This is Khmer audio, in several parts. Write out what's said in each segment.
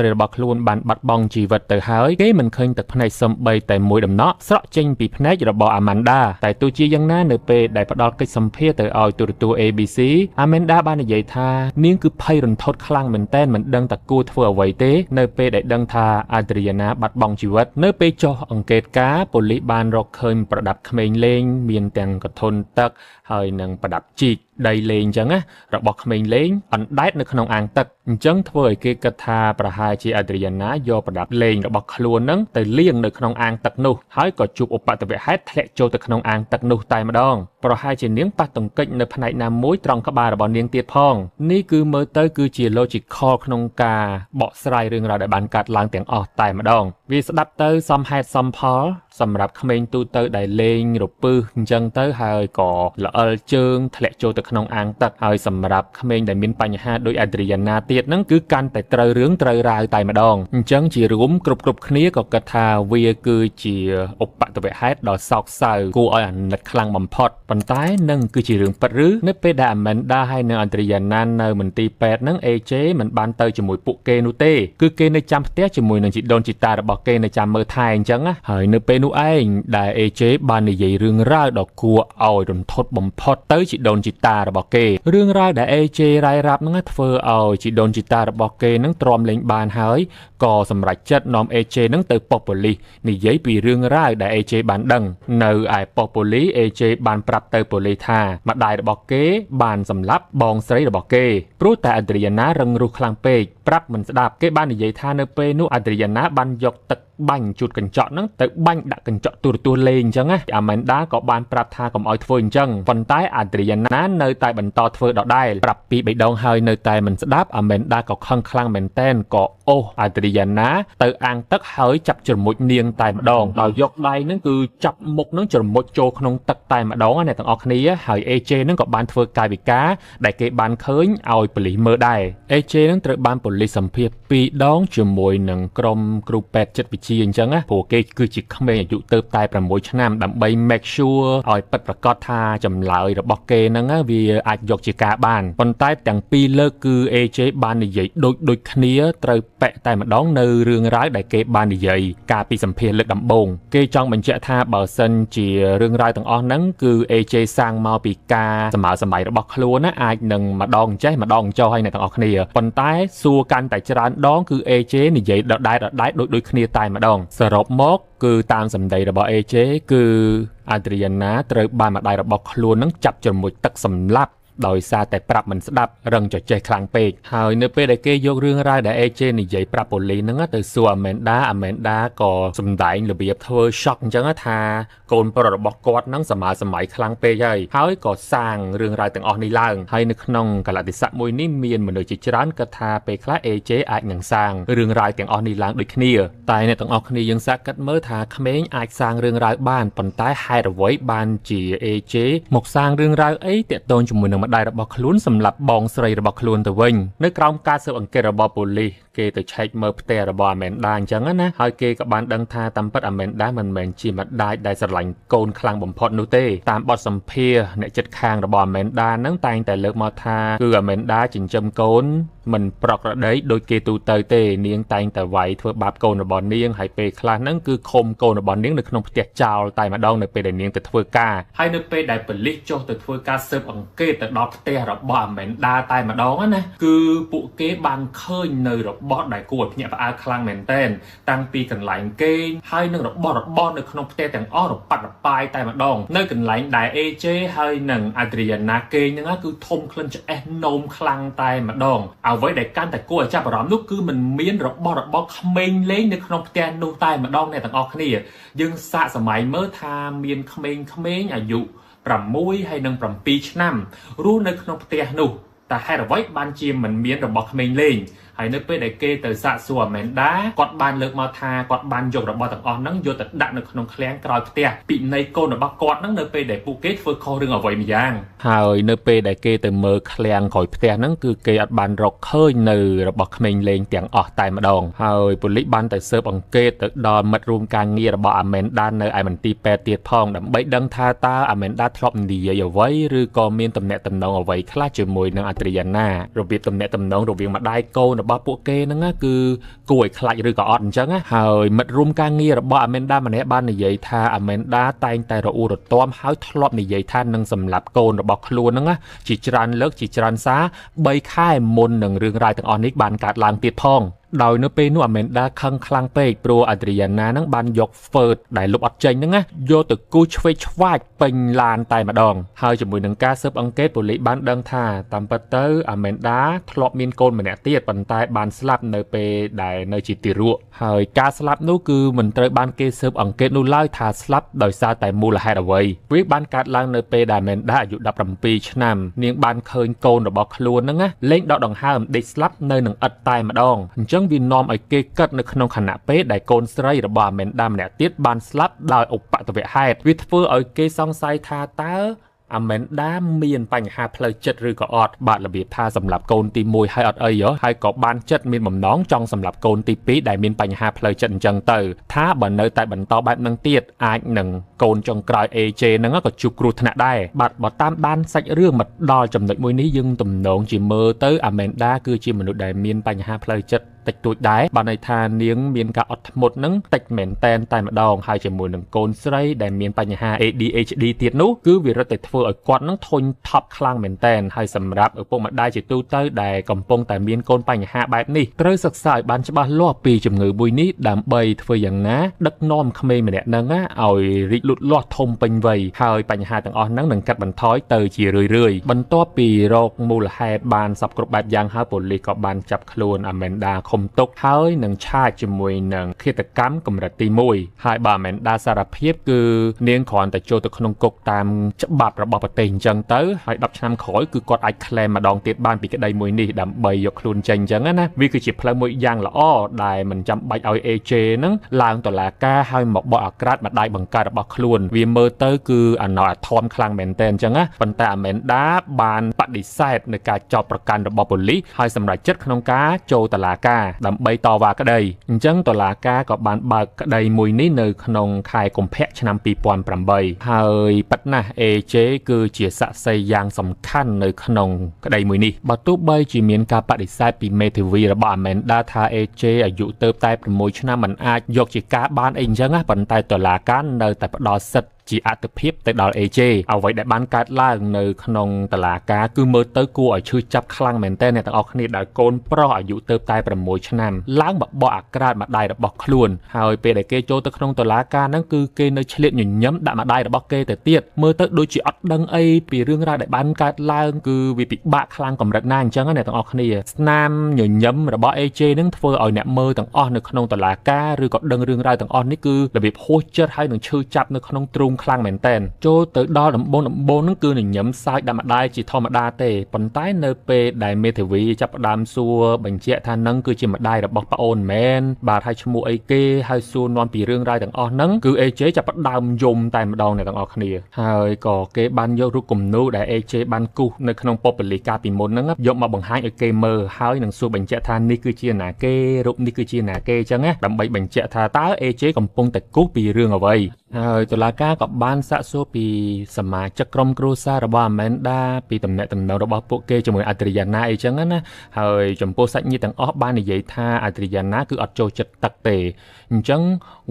ស្រីរបស់ខ្លួនបានបាត់បង់ជីវិតទៅហើយគេមិនឃើញទឹកភ្នែកសំបីតែមួយដំណក់ស្រក់ចេញពីភ្នែករបស់អាម៉ាន់ដាតែទោះជាយ៉ាងណានៅពេលដែលផ្ដល់កិច្ចសម្ភាសទៅឲ្យទូរទស្សន៍ ABC អាម៉ាន់ដាបាននិយាយថានាងគឺភ័យរន្ធត់ខ្លាំងមែនទែនមិនដឹងថាគួរធ្វើអ្វីទេនៅពេលដែលដឹងថាអាឌ្រីយ៉ាណាបាត់បង់ជីវិតនៅពេលចុះអង្កេតការប៉ូលីសបានរកឃើញប្រដាប់ក្មេងលេងមានទាំងកធុនទឹកហើយនិងប្រដាប់ជីកដីលេងអញ្ចឹងណារបស់ក្មេងលេងអណ្ដែតនៅក្នុងអាងទឹកអញ្ចឹងធ្វើឲ្យគេគិតថាប្រហែលជាអាឌ្រីយ៉ាណាយកប្រដាប់លេងរបស់ខ្លួននឹងទៅលាងនៅក្នុងអាងទឹកនោះហើយក៏ជួបឧបទ្ទវហេតុធ្លាក់ចូលទៅក្នុងអាងទឹកនោះតែម្ដងប្រហែលជានាងប៉ះទង្គិចនៅផ្នែកណាមួយត្រង់ក្បាលរបស់នាងទៀតផងនេះគឺមើលទៅគឺជា logical ក្នុងការបកស្រាយរឿងរ៉ាវដែលបានកើតឡើងទាំងអស់តែម្ដងវាស្ដាប់ទៅសមហេតុសមផលសម្រាប់ក្មេងទូទៅដែលលេងរពឹសអញ្ចឹងទៅហើយក៏ល្អិលជើងធ្លាក់ចូលទៅក្នុងអាងទឹកហើយសម្រាប់ក្មេងដែលមានបញ្ហាដោយអាឌ្រីយ៉ាណាទៀតហ្នឹងគឺកាន់តែត្រូវរឿងត្រូវរ៉ាវតែម្ដងអញ្ចឹងជារួមគ្រប់គ្នាក៏គិតថាវាគឺជាឧបទ្ទវហេតុដ៏សោកសៅគួរឲ្យអាណិតខ្លាំងបំផុតប៉ុន្តែនឹងគឺជារឿងពិតឬនៅពេលដែលអាម៉ាន់ដាហើយនិងអាឌ្រីយ៉ាណានៅមន្ទីរពេទ្យហ្នឹង AJ មិនបានទៅជាមួយពួកគេនោះទេគឺគេនៅចាំផ្ទះជាមួយនឹងជីដូនជីតារបស់គេនៅចាំមើលថែអញ្ចឹងណាហើយនៅពេលនោះឯងដែល AJ បាននិយាយរឿងរ៉ាវដ៏គួរឲ្យរន្ធត់បំផុតទៅជីដូនជីតារបស់គេរឿងរ៉ាវដែល AJ រាយរាប់ហ្នឹងធ្វើឲ្យជីដូនជីតារបស់គេហ្នឹងទ្រាំលេងបានហើយក៏សម្រេចចិត្តនាំ AJ ហ្នឹងទៅប៉ុស្តិ៍ប៉ូលីសនិយាយពីរឿងរ៉ាវដែល AJ បានដឹងនៅឯប៉ុស្តិ៍ប៉ូលីស AJ បានប្រាប់ទៅប៉ូលីសថាម្ដាយរបស់គេបានសម្លាប់បងស្រីរបស់គេព្រោះតែអាឌ្រីយ៉ាណារឹងរូសខ្លាំងពេកប្រាប់មិនស្ដាប់គេបាននិយាយថានៅពេលនោះអាឌ្រីយ៉ាណាបានយកទឹកបាញ់ជូតកញ្ចក់ហ្នឹងទៅបាញ់ដាក់កញ្ចក់ទូរទស្សន៍លេងអញ្ចឹងណាអាម៉ាន់ដាក៏បានប្រាប់ថាកុំឲ្យធ្វើអញ្ចឹងប៉ុន្តែអាឌ្រីយ៉ាណានៅតែបន្តធ្វើដដែលប្រាប់ពីរបីដងហើយនៅតែមិនស្ដាប់អាម៉ាន់ដាក៏ខឹងខ្លាំងមែនតែនក៏អូសអាឌ្រីយ៉ាណាទៅអាងទឹកហើយចាប់ជ្រមុជនាងតែម្ដងដោយយកដៃហ្នឹងគឺចាប់មុខហ្នឹងជ្រមុជចូលក្នុងទឹកតែម្ដងណាអ្នកទាំងអស់គ្នាហើយ AJ ហ្នឹងក៏បានធ្វើកាយវិការដែលគេបានឃើញឲ្យប៉ូលីសមើលដែរ AJ ហ្នឹងត្រូវបានប៉ូលីសសម្ភាស2ដងជាមួយនឹងក្រុមគ្រូពេទ្យចិត្តវិទ្យាអញ្ចឹងណាព្រោះគេគឺជាក្មេងអាយុទៅតែ6ឆ្នាំដើម្បី make sure ឲ្យពិតប្រាកដថាចម្លើយរបស់គេហ្នឹងវាអាចយកជាការបានប៉ុន្តែទាំងពីរលើកគឺ AJ បាននិយាយដូចគ្នាត្រូវប៉ែតែម្ដងនៅរឿងរ៉ាវដែលគេបាននិយាយកាលពីសម្ភាសលើកដំបូងគេចង់បញ្ជាក់ថាបើសិនជារឿងរ៉ាវទាំងអស់ហ្នឹងគឺ AJ សាងមកពីការសម័យរបស់ខ្លួនណាអាចនឹងម្ដងចេះម្ដងចោះឲ្យអ្នកទាំងអស់គ្នាប៉ុន្តែសួរកាន់តែច្រើនដងគឺ AJ និយាយដដែលដូចគ្នាតែម្ដងសរុបមកគឺតាមសម្ដីរបស់ AJ គឺអាឌ្រីយ៉ាណាត្រូវបានម្ដាយរបស់ខ្លួននឹងចាប់ជ្រមុជទឹកសម្លាប់ដោយសារតែប្រាប់មិនស្ដាប់រឹងចចេះខ្លាំងពេកហើយនៅពេលដែលគេយករឿងរ៉ាវដែល AJ និយាយប្រាប់ប៉ូលីសហ្នឹងទៅសួរអាម៉ែនដាក៏សម្ដែងរបៀបធ្វើ shock អញ្ចឹងថាកូនប្រុសរបស់គាត់ហ្នឹងសម័យខ្លាំងពេកហើយក៏សាងរឿងរ៉ាវទាំងអស់នេះឡើងហើយនៅក្នុងកលៈទេសៈមួយនេះមានមនុស្សជាច្រើនគិតថាពេលខ្លះ AJ អាចនឹងសាងរឿងរ៉ាវទាំងអស់នេះឡើងដូចគ្នាតែអ្នកទាំងអស់គ្នាយើងសាកគិតមើលថាក្មេងអាចសាងរឿងរ៉ាវបានប៉ុន្តែហេតុអ្វីបានជា AJ មកសាងរឿងរ៉ាវអីទាក់ទងជាមួយនឹងម្ដាយរបស់ខ្លួនសម្រាប់បងស្រីរបស់ខ្លួនទៅវិញនៅក្រោមការស៊ើបអង្កេតរបស់ប៉ូលីសគេទៅឆែកមើលផ្ទះរបស់អាម៉ែនដាអញ្ចឹងណាហើយគេក៏បានដឹងថាតាមពិតអាម៉ែនដាមិនមែនជាម្ដាយដែលស្រឡាញ់កូនខ្លាំងបំផុតនោះទេតាមបទសម្ភាសអ្នកចិត្តខាងរបស់អាម៉ែនដាហ្នឹងតែងតែលើកមកថាគឺអាម៉ែនដាចិញ្ចឹមកូនមិនប្រក្រតីដូចគេទូទៅទេនាងតែងតែវាយធ្វើបាបកូនរបស់នាងហើយពេលខ្លះហ្នឹងគឺឃុំកូនរបស់នាងនៅក្នុងផ្ទះចោលតែម្ដងនៅពេលដែលនាងទៅធ្វើការហើយនៅពេលដែលប៉ូលីសចុះទៅធ្វើការស៊ើបអង្កេតទៅដល់ផ្ទះរបស់អាម៉ែនដាតែម្ដងណាគឺពួកគេបានឃើញនៅរបស់ដែលគួរឲ្យភ្ញាក់ផ្អើលខ្លាំងមែនទែនតាំងពីកន្លែងគេងហើយនឹងរបស់របរនៅក្នុងផ្ទះទាំងអស់រប៉ាត់រប៉ាយតែម្ដងនៅកន្លែងដែល AJ ហើយនឹងអាឌ្រីយ៉ាណាគេងហ្នឹងគឺធំក្លិនឆ្អេះនោមខ្លាំងតែម្ដងអ្វីដែលកាន់តែគួរឲ្យចាប់អារម្មណ៍នោះគឺมันមានរបស់របរក្មេងលេងនៅក្នុងផ្ទះនោះតែម្ដងអ្នកទាំងអស់គ្នាយើងសាកសម័យមើលថាមានក្មេងៗអាយុ6ហើយនិង7ឆ្នាំរស់នៅក្នុងផ្ទះនោះតែហេតុអ្វីបានជាមិនមានរបស់ក្មេងលេងហើយនៅពេលដែលគេទៅសាកសួរអាម៉ែនដាគាត់បានលើកមកថាគាត់បានយករបស់ទាំងអស់ហ្នឹងយកទៅដាក់នៅក្នុងឃ្លាំងក្រោយផ្ទះពិន័យកូនរបស់គាត់ហ្នឹងនៅពេលដែលពួកគេធ្វើខុសរឿងអ្វីម្យ៉ាងហើយនៅពេលដែលគេទៅមើលឃ្លាំងក្រោយផ្ទះហ្នឹងគឺគេអត់បានរកឃើញនៅរបស់ក្មេងលេងទាំងអស់តែម្ដងហើយប៉ូលីសបានទៅស៊ើបអង្កេតទៅដល់មិត្តរួមការងាររបស់អាម៉ែនដានៅឯមន្ទីរពេទ្យទៀតផងដើម្បីដឹងថាតើអាម៉ែនដាធ្លាប់និយាយអ្វីឬក៏មានទំនាក់ទំនងអ្វីខ្លះជាមួយនឹងអាឌ្រីយ៉ាណារបៀបទំនាក់ទំនងរវាងម្ដាយកូន របស់ពួកគេហ្នឹងគឺគួរឲ្យខ្លាចឬក៏អត់អញ្ចឹងហើយមិត្តរួមការងាររបស់ Amanda ម្នាក់បាននិយាយថា Amanda តែងតែរអ៊ូរទាំហើយធ្លាប់និយាយថានឹងសម្លាប់កូនរបស់ខ្លួនហ្នឹងជាច្រើនលើកជាច្រើនសារ3ខែមុននឹងរឿងរ៉ាវទាំងអស់នេះបានកើតឡើងទៀតផងដោយនៅពេលនោះ Amanda ខឹងខ្លាំងពេកព្រោះ Adriana ហ្នឹងបានយកហ្វឺតដែលលុបអត់ចេញហ្នឹងណាយកទៅគូឆ្វេងឆ្វាចពេញឡានតែម្ដងហើយជាមួយនឹងការស៊ើបអង្កេតប៉ូលីសបានដឹងថាតាមពិតទៅ Amanda ធ្លាប់មានកូនម្នាក់ទៀតប៉ុន្តែបានស្លាប់នៅពេលដែលនៅជាទារកហើយការស្លាប់នោះគឺមិនត្រូវបានគេស៊ើបអង្កេតនោះឡើយថាស្លាប់ដោយសារតែមូលហេតុអ្វីវាបានកើតឡើងនៅពេលដែល Amanda អាយុ17ឆ្នាំនាងបានឃើញកូនរបស់ខ្លួនហ្នឹងណាលែងដកដង្ហើមដេកស្លាប់នៅនឹងឥដ្ឋតែម្ដងអញ្ចឹងវានាំឲ្យគេគិតនៅក្នុងខណៈពេលដែលកូនស្រីរបស់ Amanda ម្នាក់ទៀតបានស្លាប់ដោយឧបទ្ទវហេតុវាធ្វើឲ្យគេសង្ស័យថាតើ Amanda មានបញ្ហាផ្លូវចិត្តឬក៏អត់បាទរបៀបថាសម្រាប់កូនទី1ហើយអត់អីហ៎ហើយក៏បានចិត្តមានបំណងចង់សម្រាប់កូនទី2ដែលមានបញ្ហាផ្លូវចិត្តអញ្ចឹងទៅថាបើនៅតែបន្តបែបហ្នឹងទៀតអាចនឹងកូនចុងក្រោយ AJ ហ្នឹងក៏ជួបគ្រោះថ្នាក់ដែរបាទបើតាមដានសាច់រឿងមកដល់ចំណុចមួយនេះយើងទំនងជាមើលទៅ Amanda គឺជាមនុស្សដែលមានបញ្ហាផ្លូវចិត្តតិចតួចដែរបានន័យថានាងមានការអត់ធ្មត់នឹងតិចមែនតែនតែម្ដងហើយជាមួយនឹងកូនស្រីដែលមានបញ្ហា ADHD ទៀតនោះគឺវារឹតតែធ្វើឲ្យគាត់នឹងធុញថប់ខ្លាំងមែនតែនហើយសម្រាប់ឪពុកម្ដាយជាទូទៅដែលកំពុងតែមានកូនបញ្ហាបែបនេះត្រូវសិក្សាឲ្យបានច្បាស់លាស់ពីជំងឺមួយនេះដើម្បីធ្វើយ៉ាងណាដឹកនាំក្មេងម្នាក់ហ្នឹងឲ្យរីកលូតលាស់ធំពេញវ័យហើយបញ្ហាទាំងអស់ហ្នឹងនឹងកាត់បន្ថយទៅជារឿយៗបន្ទាប់ពីរកមូលហេតុបានសពគ្រប់បែបយ៉ាងហើយប៉ូលីសក៏បានចាប់ខ្លួន Amanda ឃុំទុកហើយនឹងឆាចជាមួយនឹងឃាតកម្មកម្រិតទី1ហើយបើ Amanda សារភាពគឺនាងគ្រាន់តែចូលទៅក្នុងគុកតាមច្បាប់របស់ប្រទេសអញ្ចឹងទៅហើយ10ឆ្នាំក្រោយគឺគាត់អាចក្លែមម្ដងទៀតបានពីក្តីមួយនេះដើម្បីយកខ្លួនចេញអញ្ចឹងណាវាគឺជាផ្លូវមួយយ៉ាងល្អដែលមិនចាំបាច់ឲ្យ AJ ហ្នឹងឡើងតុលាការហើយមកបកអាក្រាតម្ដាយបង្កើតរបស់ខ្លួនវាមើលទៅគឺអណោចអាធមខ្លាំងមែនទែនអញ្ចឹងណាប៉ុន្តែ Amanda បានបដិសេធនៅការចោទប្រកាន់របស់ប៉ូលីសហើយសម្រេចចិត្តក្នុងការចូលតុលាការដើម្បីតវ៉ាក្តីអញ្ចឹងតុលាការក៏បានបើកក្តីមួយនេះនៅក្នុងខែកុម្ភៈឆ្នាំ2008ហើយប៉ិតណាស់ AJ គឺជាសាក្សីយ៉ាងសំខាន់នៅក្នុងក្តីមួយនេះបើទោះបីជាមានការបដិសេធពីមេធាវីរបស់ Amanda ថា AJ អាយុទៅតែ6ឆ្នាំមិនអាចយកជាការបានអីអញ្ចឹងណាប៉ុន្តែតុលាការនៅតែផ្ដល់សិទ្ធិជាអត្ថិភាពទៅដល់ AJ អ្វីដែលបានកើតឡើងនៅក្នុងតុលាការគឺមើលទៅគួរឲ្យឈឺចាប់ខ្លាំងមែនទែនអ្នកទាំងអស់គ្នាដែលកូនប្រុសអាយុទៅតែ6ឆ្នាំឡើងបបកអាក្រាតម្ដាយរបស់ខ្លួនហើយពេលដែលគេចូលទៅក្នុងតុលាការហ្នឹងគឺគេនៅឆ្លៀតញញឹមដាក់ម្ដាយរបស់គេទៅទៀតមើលទៅដូចជាអត់ដឹងអីពីរឿងរ៉ាវដែលបានកើតឡើងគឺវាពិបាកខ្លាំងកម្រិតណាអញ្ចឹងណាអ្នកទាំងអស់គ្នាស្នាមញញឹមរបស់ AJ ហ្នឹងធ្វើឲ្យអ្នកមើលទាំងអស់នៅក្នុងតុលាការឬក៏ដឹងរឿងរ៉ាវទាំងអស់នេះគឺរបៀបហួសចិត្តហើយនឹងឈឺចាប់នៅក្នុងទ្រូងខ្លាំងមែនទែនចូលទៅដល់ដំបូងហ្នឹងគឺញញឹមសើចដាក់ម្ដាយជាធម្មតាទេប៉ុន្តែនៅពេលដែលមេធាវីចាប់ផ្ដើមសួរបញ្ជាក់ថានឹងគឺជាម្ដាយរបស់ប្អូនមែនបាទហើយឈ្មោះអីគេហើយសួរនាំពីរឿងរ៉ាវទាំងអស់ហ្នឹងគឺ AJ ចាប់ផ្ដើមយំតែម្ដងអ្នកទាំងអស់គ្នាហើយក៏គេបានយករូបគំនូរដែល AJ បានគូសនៅក្នុងប៉ុបប៉ូលីសកាលពីមុនហ្នឹងយកមកបង្ហាញឲ្យគេមើលហើយនឹងសួរបញ្ជាក់ថានេះគឺជាណាគេរូបនេះគឺជាណាគេអញ្ចឹងណាដើម្បីបញ្ជាក់ថាតើ AJ កំពុងតែគូសពីរឿងអ្វីហើយតុលាការក៏បានសាកសួរពីសមាជិកក្រុមគ្រួសាររបស់ Amanda ពីទំនាក់ទំនងរបស់ពួកគេជាមួយ Adriana អីចឹងណាហើយចំពោះសាច់ញាតិទាំងអស់បាននិយាយថា Adriana គឺអត់ចូលចិត្តទឹកទេអញ្ចឹង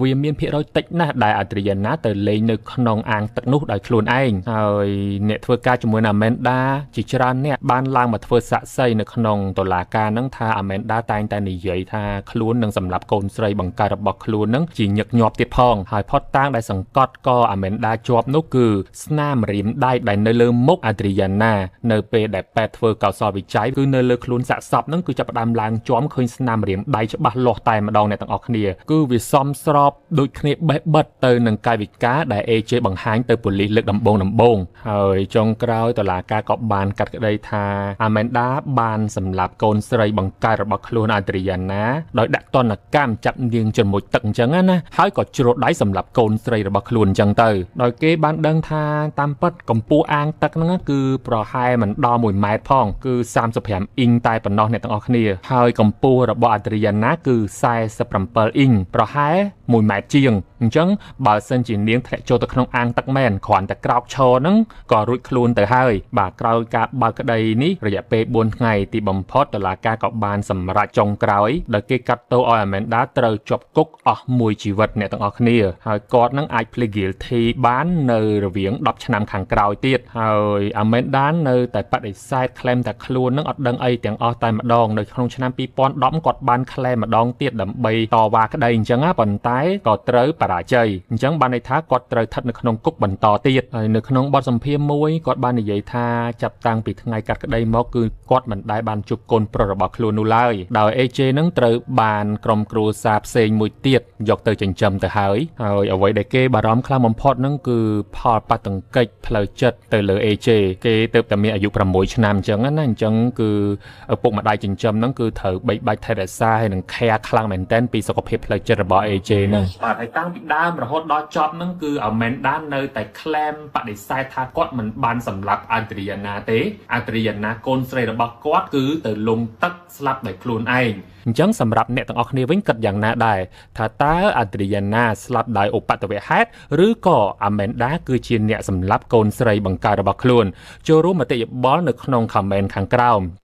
វាមានភាគរយតិចណាស់ដែល Adriana ទៅលេងនៅក្នុងអាងទឹកនោះដោយខ្លួនឯងហើយអ្នកធ្វើការជាមួយនឹង Amanda ជាច្រើនអ្នកបានឡើងមកធ្វើសាក្សីនៅក្នុងតុលាការហ្នឹងថា Amanda តែងតែនិយាយថាខ្លួននឹងសម្លាប់កូនស្រីបង្កើតរបស់ខ្លួនហ្នឹងជាញឹកញាប់ទៀតផងហើយផុតតាងដែលសង្កត់ក៏ Amanda ជាប់នោះគឺស្នាមរៀមដៃដែលនៅលើមុខ Adriana នៅពេលដែលពេទ្យធ្វើកោសលវិច័យគឺនៅលើខ្លួនសាកសពហ្នឹងគឺចាប់ផ្ដើមឡើងជាំឃើញស្នាមរៀមដៃច្បាស់លាស់តែម្ដងអ្នកទាំងអស់គ្នាគឺវាសមស្របដូចគ្នាបេះបិទទៅនឹងកាយវិការដែល AJ បង្ហាញទៅប៉ូលីសលើកដំបូងហើយចុងក្រោយតុលាការក៏បានកាត់ក្តីថា Amanda បានសម្លាប់កូនស្រីបង្កើតរបស់ខ្លួន Adriana ដោយដាក់ទណ្ឌកម្មចាប់នាងជ្រមុជទឹកអញ្ចឹងណាហើយក៏ជ្រុលដៃសម្លាប់កូនស្រីរបស់ខ្លួនអញ្ចឹង ទៅដោយគេបានដឹងថាតាមពិតកម្ពស់អាងទឹកហ្នឹងគឺប្រហែលមិនដល់1ម៉ែត្រផងគឺ35អ៊ីងតែប៉ុណ្ណោះអ្នកទាំងអស់គ្នាហើយកម្ពស់របស់អាដ្រីយ៉ាណាគឺ47អ៊ីងប្រហែល1ម៉ែត្រជាងអញ្ចឹងបើសិនជានាងធ្លាក់ចូលទៅក្នុងអាងទឹកមែនគ្រាន់តែក្រោកឈរហ្នឹងក៏រួចខ្លួនទៅហើយបាទក្រោយការបើកក្តីនេះរយៈពេល4ថ្ងៃទីបំផុតតុលាការក៏បានសម្រេចចុងក្រោយដោយគេកាត់ទោសឲ្យអាមែនដាត្រូវជាប់គុកអស់មួយជីវិតអ្នកទាំងអស់គ្នាហើយគាត់នឹងអាច plead guilty បាននៅរវាង10ឆ្នាំខាងក្រោយទៀតហើយអាមែនដានៅតែបដិសេធ claim តែខ្លួននឹងអត់ដឹងអីទាំងអស់តែម្ដងនៅក្នុងឆ្នាំ2010គាត់បាន claim ម្ដងទៀតដើម្បីតវ៉ាក្តីអញ្ចឹងណាប៉ុន្តែក៏ត្រូវបរាជ័យអញ្ចឹងបានន័យថាគាត់ត្រូវស្ថិតនៅក្នុងគុកបន្តទៀតហើយនៅក្នុងបទសម្ភាសន៍មួយគាត់បាននិយាយថាចាប់តាំងពីថ្ងៃកាត់ក្តីមកគឺគាត់មិនដែលបានជួបកូនប្រុសរបស់ខ្លួននោះឡើយដោយ AJ នឹងត្រូវបានក្រុមគ្រួសារផ្សេងមួយទៀតយកទៅចិញ្ចឹមទៅហើយហើយអ្វីដែលគេបារម្ភខ្លាំងបំផុតនឹងគឺផលប៉ះទង្គិចផ្លូវចិត្តទៅលើ AJ គេទៅតែមានអាយុ6ឆ្នាំអញ្ចឹងណាអញ្ចឹងគឺឪពុកម្ដាយចិញ្ចឹមហ្នឹងគឺត្រូវបីបាច់ថែរក្សាហើយនឹង care ខ្លាំងមែនទែនពីសុខភាពផ្លូវចិត្តរបស់ AJ ហ្នឹងបាទហើយតាំងពីដើមរហូតដល់ចប់ហ្នឹងគឺ Amanda នៅតែ claim បដិសេធថាគាត់មិនបានសម្លាប់ Adriana ទេ Adriana កូនស្រីរបស់គាត់គឺទៅលង់ទឹកស្លាប់ដោយខ្លួនឯងអញ្ចឹងសម្រាប់អ្នកទាំងអស់គ្នាវិញគិតយ៉ាងណាដែរថាតើ Adriana ស្លាប់ដោយឧបទ្ទវហេតុឬក៏ Amanda គឺជាអ្នកសម្លាប់កូនស្រីបង្កើតរបស់ខ្លួនចូលរួមមតិយោបល់នៅក្នុង comment ខាងក្រោម។